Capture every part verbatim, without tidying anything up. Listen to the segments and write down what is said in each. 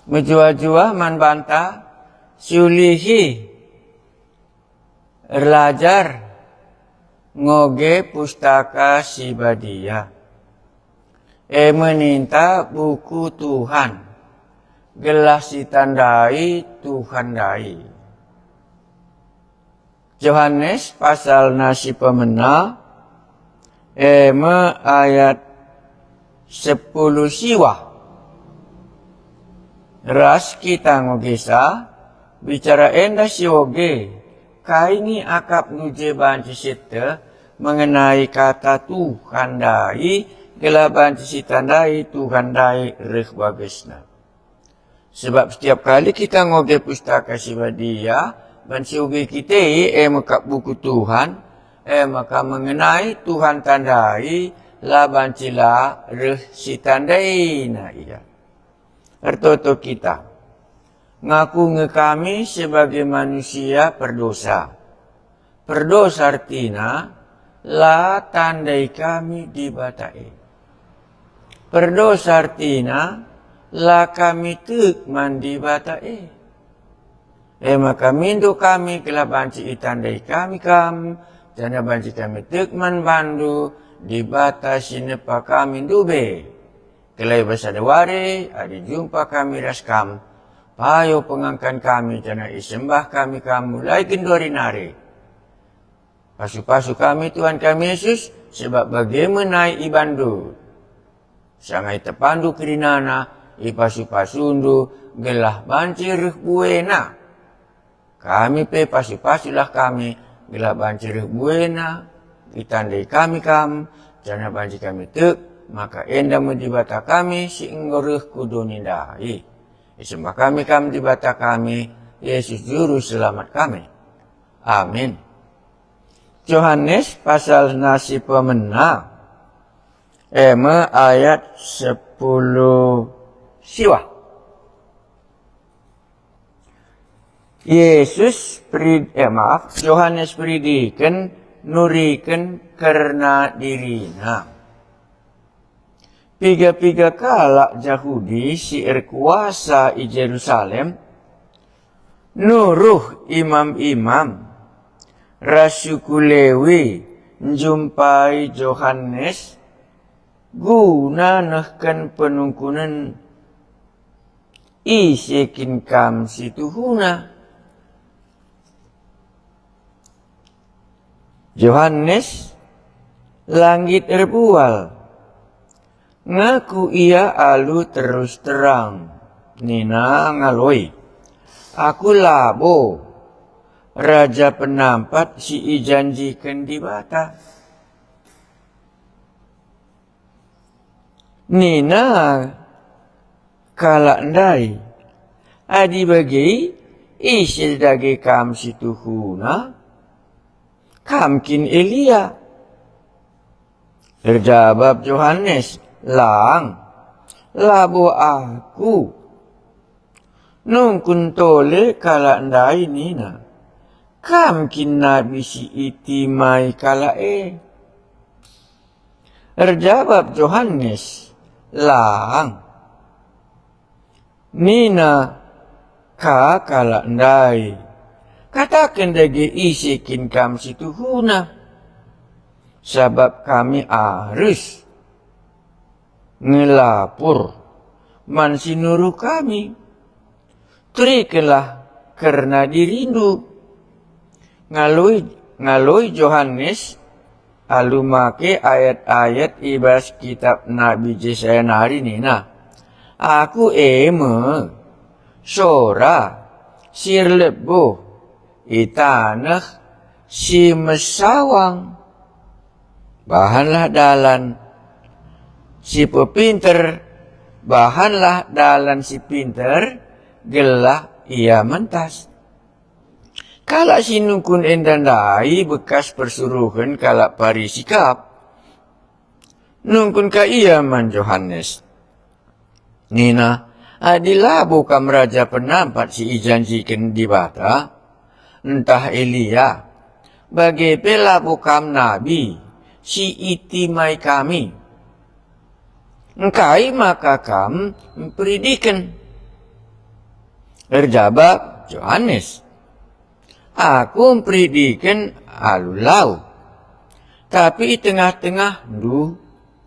Mejuah-juah man banta, siulihi erlajar ngoge Pustaka Si Badia, e me ninta buku Tuhan, gelah sitandai Tuhan ndai. Johanes pasalna si pemena, e me ayat sepuluh siwah. Ras kita ngogesa, bicara enda si oge, kai nge akapndu je banci sieteh mengenai kata Tuhan ndai, gelah banci sitandai Tuhan ndai reh bagesna. Sebab setiap kali kita ngoge Pustaka Si Badia, banci oge kita e me kap buku Tuhan, e maka mengenai Tuhan tandai, la banci la reh sitandaina ia. Ertoto kita. Ngaku nge kami sebagai manusia perdosa. Perdosa ertina, la tandai kami Dibata e. Perdosa ertina, la kami tek man Dibata e. E maka mindo kami gelah banci itandai kami Kam, janah banci kami tek man bandu, Dibata si nepa kami ndube. Gelah i bas sada wari, adi jumpa kami ras Kam, payo pengangkan kami janah isembah kami Kam mulai genduari nari. Pasu-pasu kami Tuhan kami Yesus, sebab bage me nai ibandu. Sanga itepandu kerinana, ipasu-pasundu, gelah banci reh buena. Kami pe pasu-pasulah kami, gelah banci reh buena, itandai kami Kam, janah banci kami tek, maka enda me Dibata kami si enggo reh ku doni ndai. Isembah kami Kam Dibata kami, Yesus Juru Selamat kami. Amin. Johanes pasalna si pemena, e me ayat sepuluh siwah. Yesus perid-, eh, maaf, Johanes Peridiken nuriken kerna dirina. Piga-piga kalak Jahudi si erkuasa i Jerusalem nuruh imam-imam ras suku Lewi njumpai Johanes guna nehken penungkunen, "Ise kin Kam si tuhuna?" Johanes la nggit erbual. Ngaku ia alu terus terang, nina ngaloi, "Aku labo Raja Penampat si ijanjiken Dibata." Nina kalak ndai, "Adi bage, ise dage Kam si tuhuna? Kam kin Elia?" Erjabap Johanes, "Lang, labo aku." Nungkun tole kalak ndai nina, "Kam kin nabi si itimai kalak e?" Erjabap Johanes, "Lang." Nina ka kalak ndai, "Kataken dage ise kin Kam si tuhuna, sabap kami arus ngelapur man si nuruh kami. Turikenlah kerna dirindu." Ngaloi, ngaloi Johanes alu make ayat-ayat i bas kitap Nabi Jesaya nari nina, "Aku e me sora si erlebuh i taneh si mesawang. Bahanlah dalan si pepinter, bahanlah dalan si pinter, gelah ia mentas." Kalak si nungkun enda ndai bekas persuruhen kalak Parisi kap. Nungkun ka ia man Johanes. Nina, "Adi labo Kam Raja Penampat si ijanjiken Dibata, ntah Elia, bage pe labo Kam nabi si itimai kami. Engkai maka Kam mperidiken?" Erjabap Johanes, "Aku mperidiken alu lau, tapi i tengah-tengahndu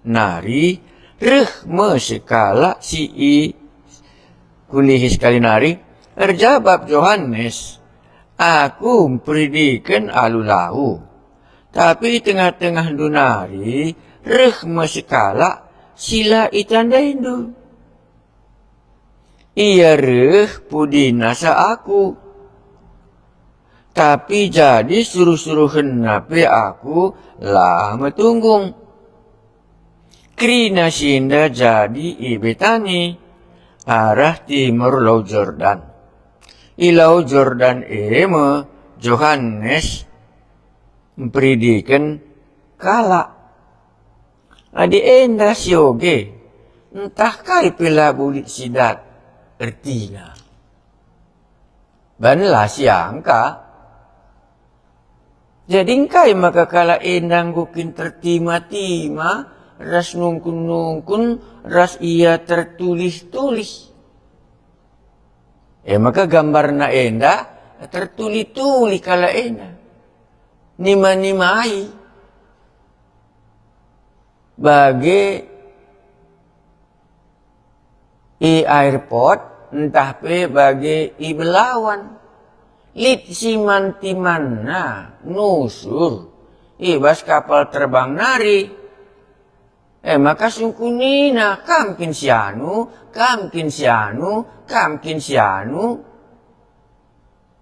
nari reh me sekalak si i-," kulihi sekali nari, erjabap Johanes, "Aku mperidiken alu lau, tapi i tengah-tengahndu nari reh me sekalak si la itandaindu. Ia reh pudi nasa aku, tapi jadi suruh-suruhenna pe aku la metunggung. Kerina si enda jadi i Betani, arah timur Lau Jordan. I Lau Jordan e me Johanes mperidiken kalak." Adi enda sioge, ntah kai pe labo lit si dat ertina. Banlah siangka. Jadi engkai maka kalak enda enggo kin tertima-tima ras nungkun-nungkun ras ia tertulih-tulih? E maka gambarna enda tertulih-tulih kalak enda. Nima-nimai. Bage i airport ntah pe bage i belawan. Lit si man-timanna nusur i bas kapal terbang nari. E maka sungkunina, "Kam kin si anu, kam kin si anu, kam kin si anu?"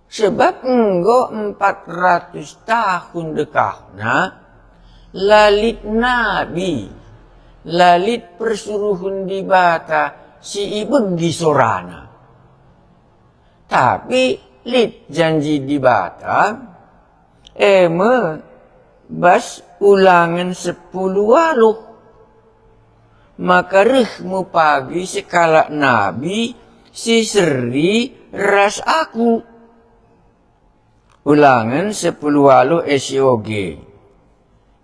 Sebab enggo empat ratus tahun dekahna, la lit nabi, la lit persuruhen Dibata si ibegi sorana. Tapi lit janji Dibata, e me bas Ulangen sepuluh waluh, maka reh me pagi sekalak nabi si seri ras aku. Ulangen sepuluh waluh e sioge.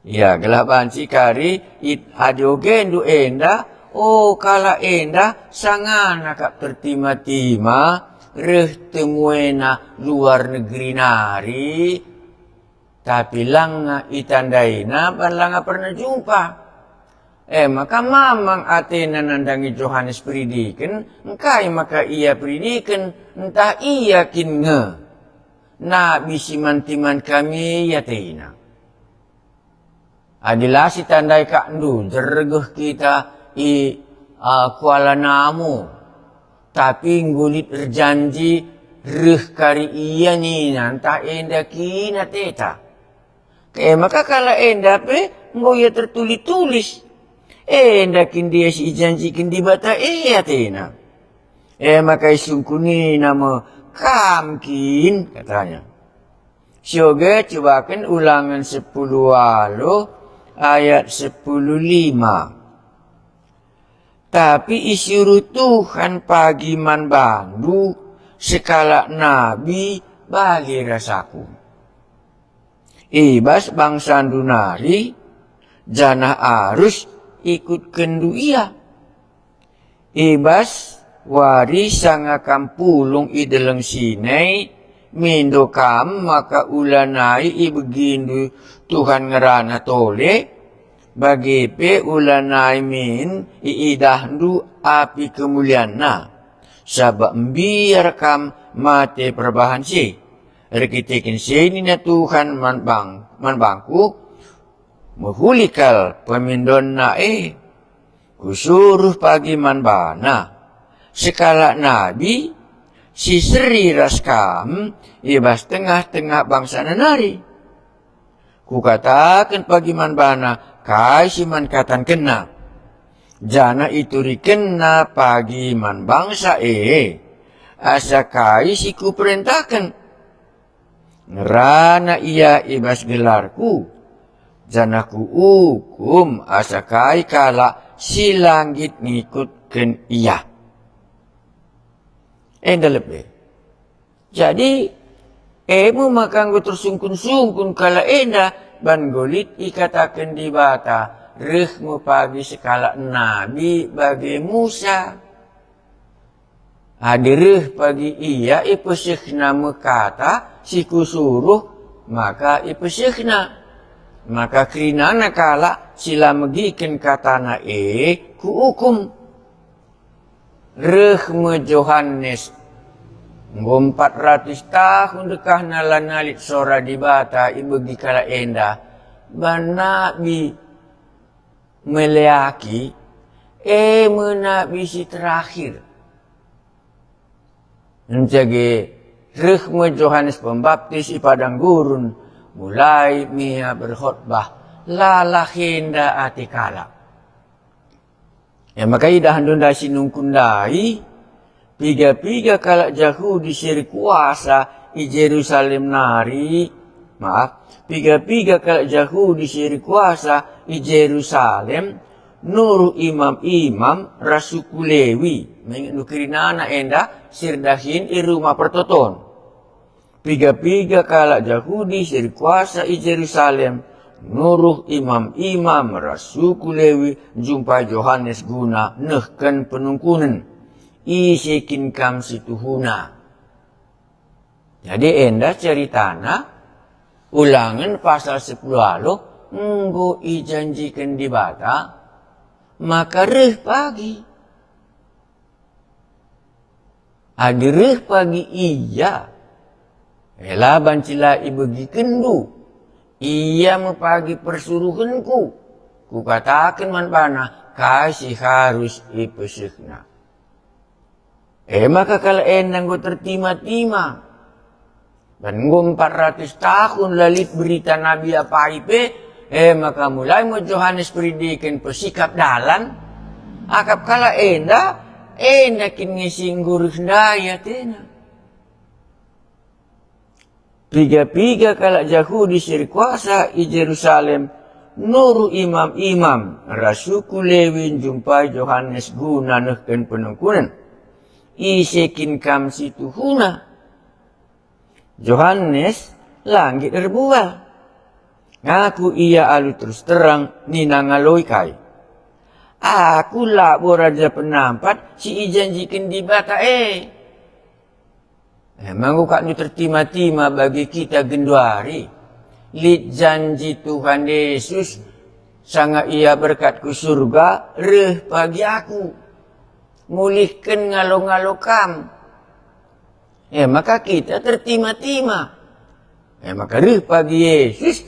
Ya, gelah banci kari it-, adi ogendu enda, o, kalak enda sangana kap tertima-tima reh temuena luar negeri nari, tapi langa itandaina ban langa pernah jumpa. E maka mamang atena nandangi Johanes Peridiken, engkai maka ia peridiken, ntah ia kin nge nabi si man-timan kami atena. Adi la sitandai kak ndujer geh kita i, a, Kuala Namu, tapi enggo lit erjanji reh kari ia nina, ntah enda kin ateta. E maka kalak enda pe enggo ia tertulih-tulih. Enda kin dia si ijanjiken Dibata e atena. E maka isungkunina me, "Kam kin?" katanya. Sioge cubaken Ulangen sepuluh waluh ayat sepuluh lima. Tapi isuruh Tuhan pagi man bandu sekalak nabi bage ras aku. I bas bangsandu nari, janah arus ikutkenndu ia. I bas wari sanga kam pulung i Deleng Sinai, mindo kam maka ulanai ibegindu Tuhan ngerana tole, bage pe ulanai min iidahndu api kemulianNa, sabap mbiar kam mate perbahan si. Erkiteken si nina Tuhan man bang-, man bangku, mehuli kal pemindonna e. Kusuruh pagi man bana sekalak nabi si seri ras kam i bas tengah-tengah bangsana nari. Kukataken pagi man bana kai si man katankenna, janah iturikenna pagi man bangsa e, asa kai si kuperentaken. Ngerana ia i bas gelarku, janah kuukum asa kai kalak si la nggit ngikutken ia. Enda lebe. Jadi, e me maka enggo tersungkun-sungkun kalak enda, ban enggo lit ikataken Dibata, reh me pagi sekalak nabi bage Musa. Adi reh pagi ia ipesehna me kata si kusuruh, maka ipesehna. Maka kerinana kalak si la megiken katana e kuukum. Reh me Johanes, enggo empat ratus tahun dekahna lanai lit sora Dibata ibegi kalak enda, ban nabi Meleaki, e me nabi si terakhir. Ncagai reh me Johanes Pembaptis i padang gurun, mulai me ia berkhotbah, la la enda ate kalak. E maka idahndu ndai si nungkun ndai, piga-piga kalak Jahudi si erkuasa i Jerusalem nari, maaf, piga-piga kalak Jahudi si erkuasa i Jerusalem nuruh imam-imam ras suku Lewi, menget kerinana enda si erdahin i Rumah Pertoton. Piga-piga kalak Jahudi si erkuasa i Jerusalem nuruh imam-imam ras suku Lewi njumpai Johanes guna nehken penungkunen. Ise kin kam si tuhuna? Jadi enda ceritana, Ulangen pasal sepuluh alu enggo ijanjiken Dibata maka reh pagi. Adi reh pagi ia, e la banci la ibegikenndu. Ia me pagi persuruhenku. Kukataken man bana kai si harus ipesehna. E maka kalak enda enggo tertima-tima. Ban enggo empat ratus tahun la lit berita nabi apai pe, e maka mulai me Johanes Peridiken pesikap dalan. Akap kalak enda, enda kin nge si enggo reh ndai atena. Piga-piga kalak Jahudi si erkuasa i Jerusalem nuruh imam-imam ras suku Lewi njumpai Johanes guna nehken penungkunen. Ise kin kam si tuhuna? Johanes la nggit erbual. Ngaku ia alu terus terang nina ngaloi kai. Aku labo raja penampat si ijanjiken Dibata e. Emang enggo kap ndu tertima-tima bagi kita genduari? Lit janji Tuhan Yesus, sanga Ia berkat ku surga, reh pagi Aku, mulihken ngalo-ngalo kam. E maka kita tertima-tima. E maka reh pagi Yesus,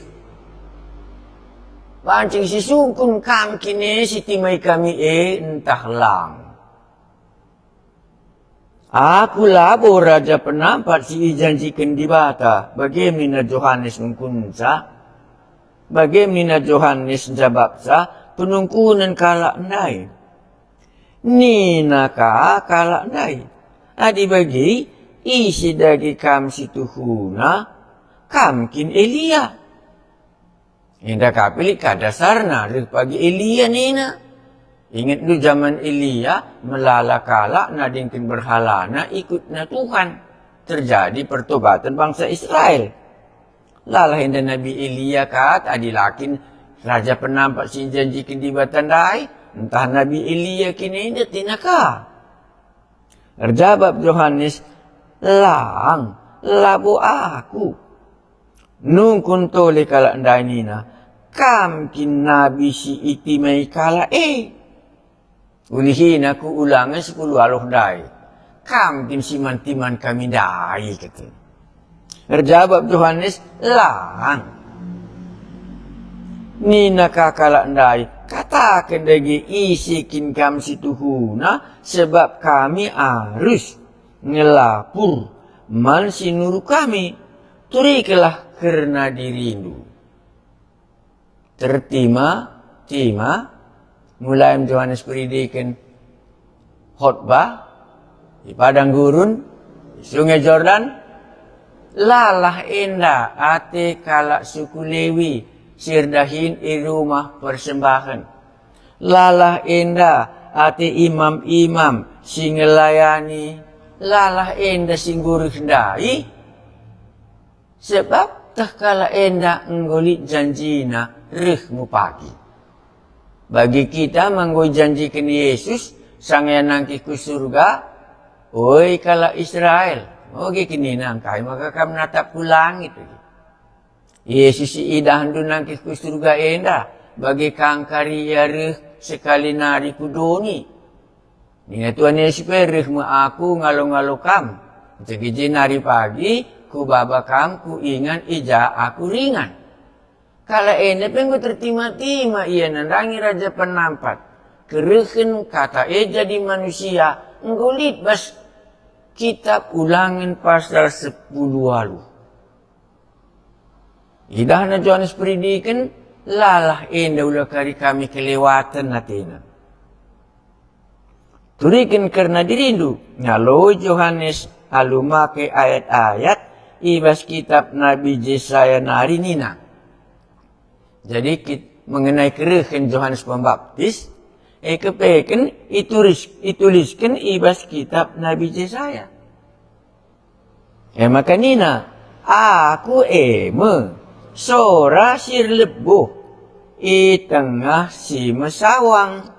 pancing sisungkun kam kin e si timai kami e ntah lang. Aku labo raja penampat si ijanjiken Dibata, bage nina Johanes nungkunca. Bage nina Johanes njabapca penungkunen kalak ndai. Nina ka kalak ndai, "Adi bage, ise dage kam si tuhuna? Kam kin Elia?" Enda ka pe lit ka dasarna reh pagi Elia nina. Ingetndu jaman Elia, melala kalak nadingken berhalana ikutna Tuhan. Terjadi pertobaten bangsa Israel. Lalah enda Nabi Elia kat adi la kin raja penampat si ijanjiken Dibata ndai, ntah Nabi Elia kin enda tena ka. Erjabap Johanes, "Lang, labo aku." Nungkun tole kalak ndai nina, "Kam kin nabi si itimai kalak e?" Ulihina ku Ulangen sepuluh alu ndai, "Kam kin si man-timan kami ndai?" kata. Erjabap Johanes, "Lang." Nina ka kalak ndai, "Kataken dage ise kin kam si tuhuna, sebab kami arus ngelapur man si nuruh kami. Turikelah kerna dirindu." Tertima-tima, mulai Johanes Peridiken khotbah i padang gurun, i Sungai Jordan, lalah enda ate kalak suku Lewi si erdahin i rumah persembahen. Lalah enda ate imam-imam si ngelayani, lalah enda si enggo reh ndai. Sebab teh kalak enda enggo lit janjina reh me pagi. Bagi kita ma enggo ijanjiken Yesus sanga ia nangkih ku surga, "Oi kalak Israel, oge kin nina engkai maka kam natap ku langit?" Ia si siidahndu nangkih ku Surga enda, bage kangkar ia reh sekali nari ku doni. Nina Tuhan Yesus pe, "Reh me Aku ngalo-ngalo kam, ncegeje nari pagi Kubaba kam ku ingan i ja Aku ringan." Kalak enda pe enggo tertima-tima ia nandangi Raja Penampat. Kerehen Kata e jadi manusia enggo lit bas Kitab Ulangen pasal sepuluh waluh. Idahna Johanes Peridiken, "Lalah enda ula kari kami kelewaten," atena. Turiken kerna dirindu, ngaloi Johanes alu make ayat-ayat i bas kitab Nabi Jesaya nari nina. Jadi, kit-, mengenai kerehen Johanes Pembaptis, e kepeken itulis-, itulisken i bas kitab Nabi Jesaya. E maka nina, "Aku e me sora si erlebuh i tengah si mesawang.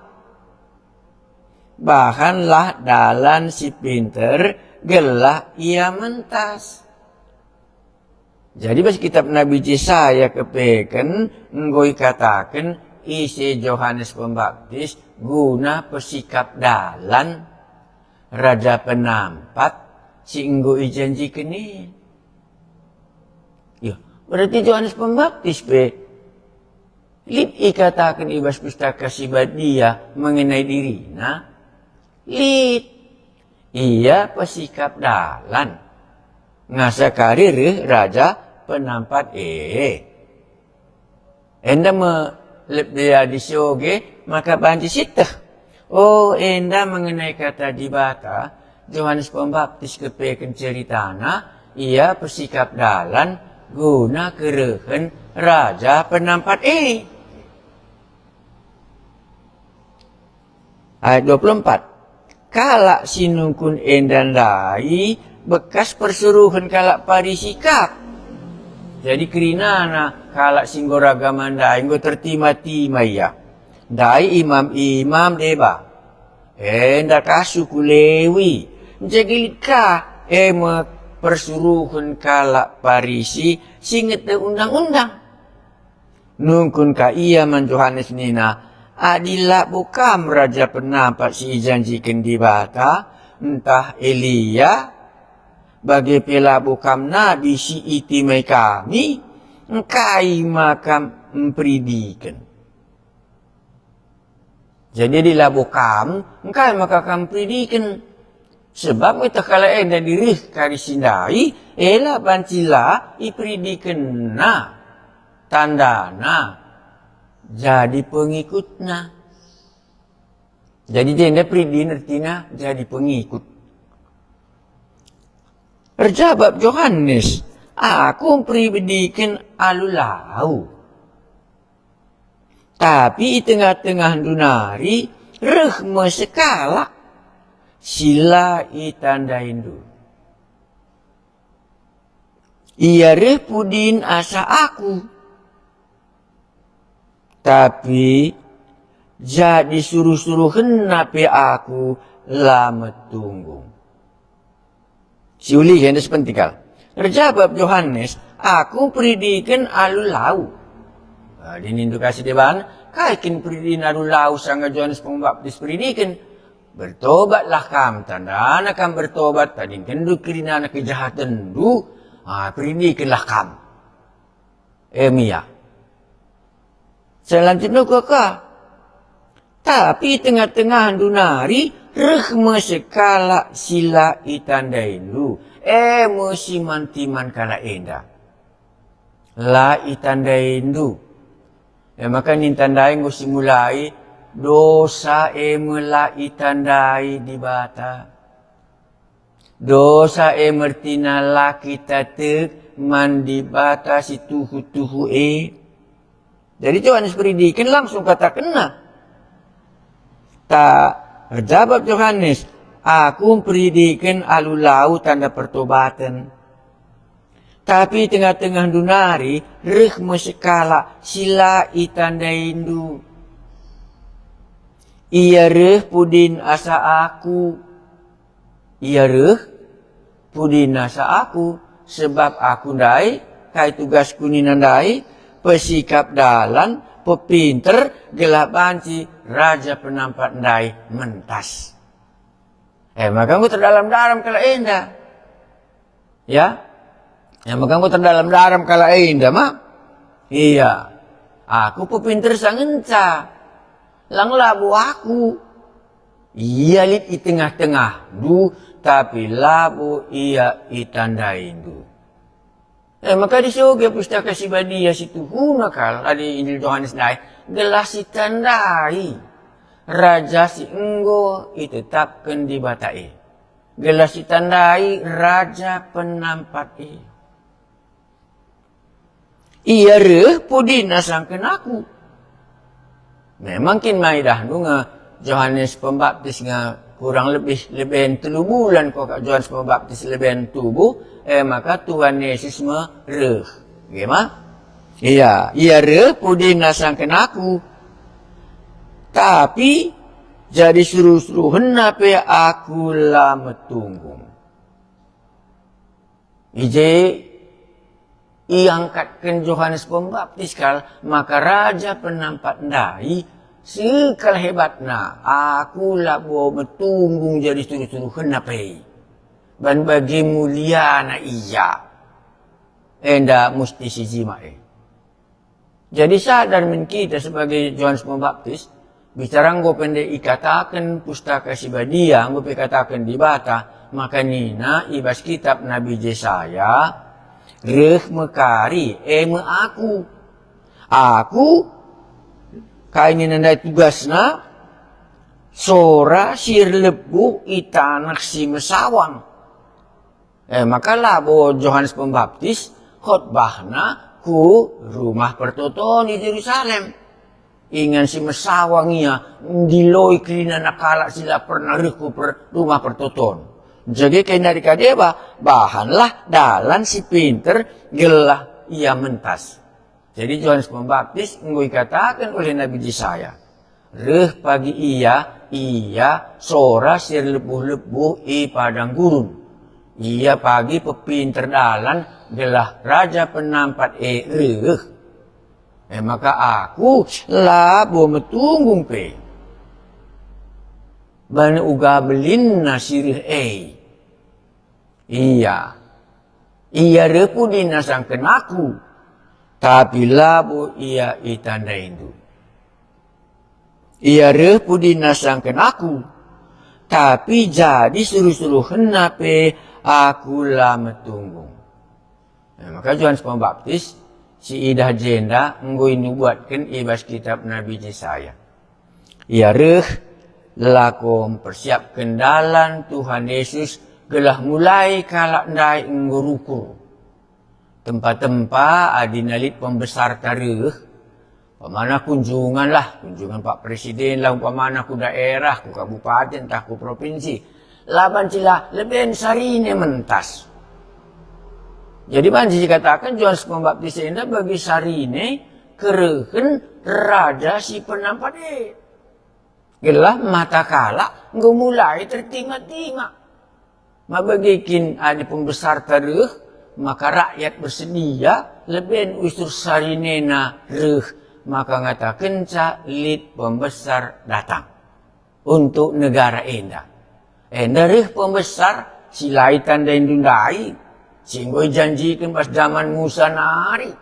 Bahanlah dalan si pinter, gelah ia mentas." Jadi bas kitab Nabi Jesaya kepeken enggo ikataken ise Johanes Pembaptis guna pesikap dalan Raja Penampat si enggo ijanjiken e. Ya, berarti Johanes Pembaptis pe lit ikataken i bas Pustaka Si Badia mengenai dirina? Lit. Ia pesikap dalan. Ngasa kari reh Raja Penampat e. Enda me lebe adi sioge maka banci sieteh. Oh, enda mengenai Kata Dibata, Johanes Pembaptis kepeken ceritana, ia pesikap dalan guna kerehen Raja Penampat e. Ayat dua puluh empat. Kalak si nungkun enda ndai bekas persuruhen kalak Parisi kap. Jadi kerinana kalak si enggo eragama ndai enggo tertima-tima ia. Ndai imam-imam deba. Enda ka suku Lewi. Ncegilit ka e me persuruhen kalak Parisi si ngeteh undang-undang. Nungkun ka ia man Johanes nina, "Adi labo kam Raja Penampat si ijanjiken Dibata, ntah Elia, bage pe labo kam nabi si itimai kami, engkai maka mperidiken?" Jadi adi labo kam, engkai maka kam mperidiken? Sebab ieteh kalak enda adi reh kari si ndai, e la banci la iperidikenna tandana jadi pengikutna. Jadi jenda peridin ertina jadi pengikut. Erjabap Johanes, "Aku mperidiken alu lau. Tapi i tengah-tengahndu nari reh me sekalak si la itandaindu. Ia reh pudin asa aku, tapi jadi suruh-suruhenna pe aku la metunggung." Siulihi enda si penting kal. Erjabap Johanes, "Aku mperidiken alu lau." Adi nindu ka si deban, "Kai kin peridin alu lau sanga Johanes Pembaptis peridiken?" "Bertobatlah kam, tandana kam bertobat, tadingkenndu kerinana kejahatenndu, ah, peridikenlah kam." E me ia. Selanjutna uga ka. Tapi tengah-tengahndu nari reh me sekalak si la itandaindu, e me si man-timan kalak enda. La itandaindu. E maka ninta ndai enggo si mulai, dosa e me la itandai Dibata. Dosa e me ertina la kita tek man Dibata si tuhu-tuhu e. Jadi Johanes Peridiken langsung katakenna. Ta erjabap Johanes, "Aku mperidiken alu lau tanda pertobaten. Tapi tengah-tengahndu nari reh me sekalak si la itandaindu. Ia reh pudin asa aku." Ia reh, pudin nasa aku, sebab aku ndai, kai tugasku nina ndai, pesikap dalan, pepinter, gelah banci Raja Penampat ndai mentas. Eh, maka enggo terdalam-dalam kalak enda. Ya? Ya, maka enggo terdalam-dalam kalak enda, ma? Iya. Aku pepinter sa ngenca. Lang labo aku. Ia lit i tengah-tengahndu, tapi labo ia itandaindu. Eh, maka disoge Pustaka Si Badia si tuhuna kal adi Injil Johanes ndai, gelah sitandai Raja si enggo itetapken Dibata e. Gelah sitandai Raja Penampat e. Ia reh pudin nasangken aku. Memang kin ma idahndu nge Johanes Pembaptis nge kurang lebih leben telu bulan ko kak Johanes Pembaptis leben tubuh, eh, maka Tuhan Yesus me reh. Nggih ma? Iya, ia reh pudin nasangken aku. Tapi jadi suruh-suruhenna pe aku la metunggung. I je iangkatken Johanes Pembaptis kal maka Raja Penampat ndai, sekal hebatna, aku labo metunggung jadi suruh-suruhenna pe. Ban bage muliana ia. Enda musti sijima e. Jadi sadar min kita sebagai Johanes Pembaptis, bicara enggo pe ndai ikataken Pustaka Si Badia, enggo pe ikataken Dibata, maka nina i bas kitab Nabi Jesaya, "Reh me kari, e me Aku. Aku, kai nina ndai tugasna, sora si erlebuh i taneh si mesawang." Eh, maka labo Johanes Pembaptis khotbahna ku Rumah Pertoton i Jerusalem. Ingan si mesawang ia ndiloi kerinana kalak si la pernah reh ku per-, Rumah Pertoton. Jadi kai nari ka deba, bahanlah dalan si pinter gelah ia mentas. Jadi Johanes Pembaptis enggo ikataken oleh Nabi Jesaya, "Reh pagi ia, ia sora si erlebuh-lebuh i padang gurun. Ia pagi pepinter dalan gelah Raja Penampat e reh. E maka aku labo metunggung pe." Bana uga belinna si reh e. Ia. Ia reh pudin nasangken aku, tapi labo ia itandaindu. Ia reh pudin nasangken aku, tapi jadi suruh-suruhenna pe aku la metunggung. Nah, maka Johanes Pembaptis si idah jenda enggo inubuatken i bas kitab Nabi Jesaya. Ia reh lako mpersiapken dalan Tuhan Yesus gelah mulai kalak ndai enggo rukur. Tempa-tempa adina lit pembesarta reh, umpamana kunjungan lah, kunjungan Pak Presiden lah, umpamana ku daerah, ku kabupaten, ntah ku provinsi, la banci lah leben sarine mentas. Jadi banci ikataken Johanes Pembaptis enda bagi sarine kerehen Raja si Penampat e. Gelah mata kalak enggo mulai tertinga-tinga. Ma bage kin adi pembesarta reh, maka rakyat bersedia leben usur sarinena reh, maka ngatakenca lit pembesar datang untuk negara enda. Enda reh pembesar si la itandaindu ndai, si enggo ijanjiken bas jaman Musa nari.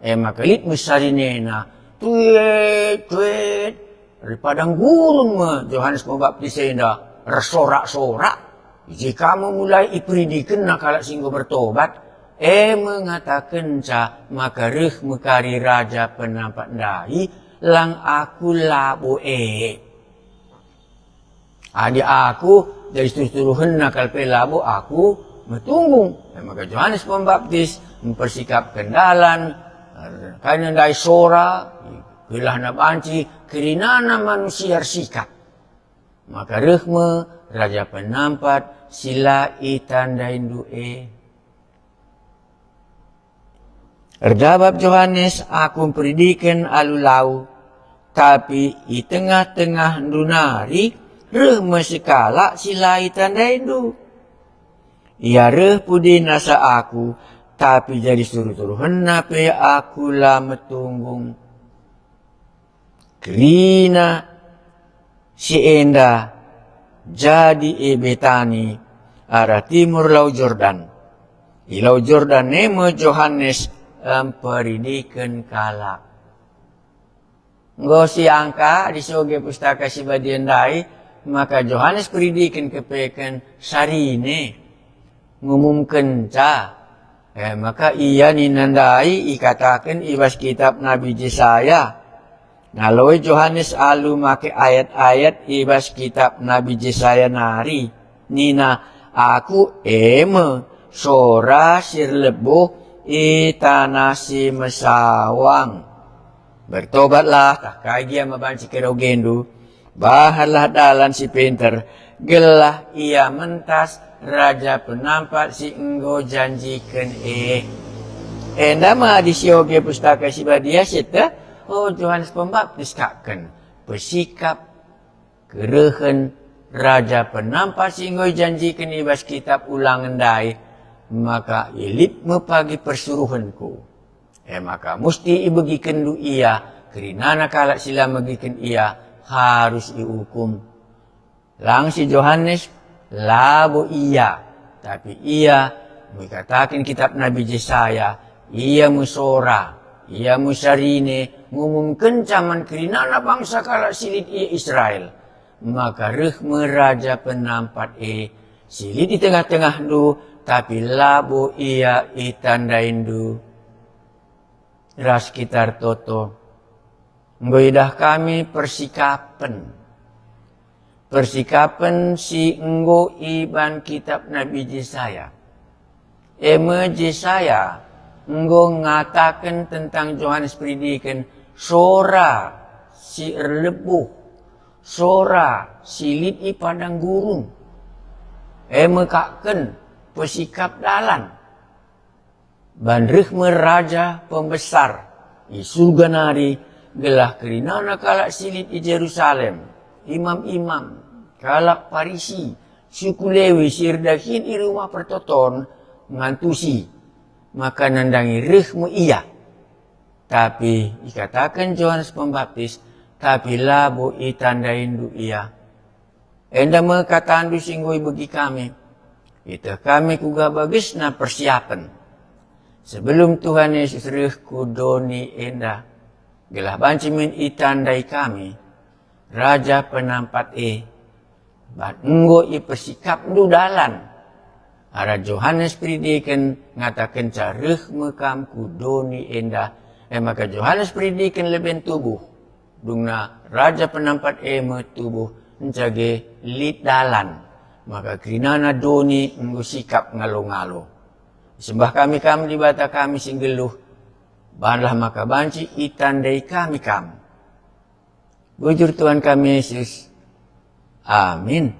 E maka lit me sarinena, "Tuet, tuet." Ri padang gurun me Johanes Pembaptis enda ersorak-sorak. I je ka me mulai iperidikenna kalak si enggo bertobat. E me ngatakenca maka reh me kari Raja Penampat ndai, lang aku labo e. Adi aku jadi suruh-suruhenna kal pe labo aku metunggung. E maka Johanes Pembaptis mpersikapken dalan, kai nina ndai sora, gelahna banci kerinana manusia ersikap. Maka reh me Raja Penampat si la itandaindu e. Erjabap Johanes, "Aku mperidiken alu lau, tapi i tengah-tengahndu nari Reh me sekalak si la itandaindu. Ia reh pudi nasa aku, tapi jadi suruh-suruhenna pe aku la metunggung. Kerina si enda jadi i Betani, arah timur Lau Jordan. I Lau Jordan e me Johanes mperidiken kalak. Enggo siangka adi sioge Pustaka Si Badia ndai, maka Johanes Peridiken kepeken sarine ngumumkenca. E maka ia nina ndai ikataken i bas kitap Nabi Jesaya. Ngaloi Johanes alu make ayat-ayat i bas kitap Nabi Jesaya nari, nina, "Aku e me sora si erlebuh i taneh si mesawang." Bertobatlah, tah kai gia me banci kerogendu, bahanlah dalan si pinter, gelah ia mentas Raja Penampat si enggo janjiken e. Enda me adi sioge Pustaka Si Badia sieteh, o Johanes Pembaptis kakken, pesikap kerehen Raja Penampat si enggo ijanjiken i bas kitap Ulangen ndai, maka i lit me pagi persuruhenku. E maka musti ibegikenndu ia, kerinana kalak si la megiken ia harus iukum. Lang si Johanes, labo ia, tapi ia me ikataken kitap Nabi Jesaya, ia me sora, ia me sarine ngumumkenca man kerinana bangsa kalak si lit i Israel. Maka reh me Raja Penampat e, si lit i tengah-tengahndu, tapi labo ia itandaindu. Ras kita ertoto, enggo idah kami persikapen. Persikapen si enggo iban kitap Nabi Jesaya. E me Jesaya enggo ngataken tentang Johanes Peridiken, sora si erlebuh, sora si lit i padang gurun. E me kakken pesikap dalan. Ban reh me Raja Pembesar i surga nari, gelah kerinana kalak si lit i Jerusalem, imam-imam, kalak Parisi, suku Lewi si erdahin i Rumah Pertoton, ngantusi maka nandangi reh me ia. Tapi ikataken Johanes Pembaptis, tapi labo itandaindu ia. Enda me katandu si enggo ibegi kami. Ieteh kami kuga bagesna persiapen sebelum Tuhan Yesus reh ku doni enda, gelah banci min itandai kami, Raja Penampat e, ban enggo ipersikapndu dalan. Arah Johanes Peridiken ngatakenca reh me kam ku doni enda, e maka Johanes Peridiken leben tubuh. Dungna Raja Penampat e me tubuh, nca ge lit dalan, maka kerinana doni enggo sikap ngalo-ngalo. Sembah kami Kam, Dibata kami si nggeluh, banlah maka banci itandai kami Kam. Bujur Tuhan kami Yesus. Amin.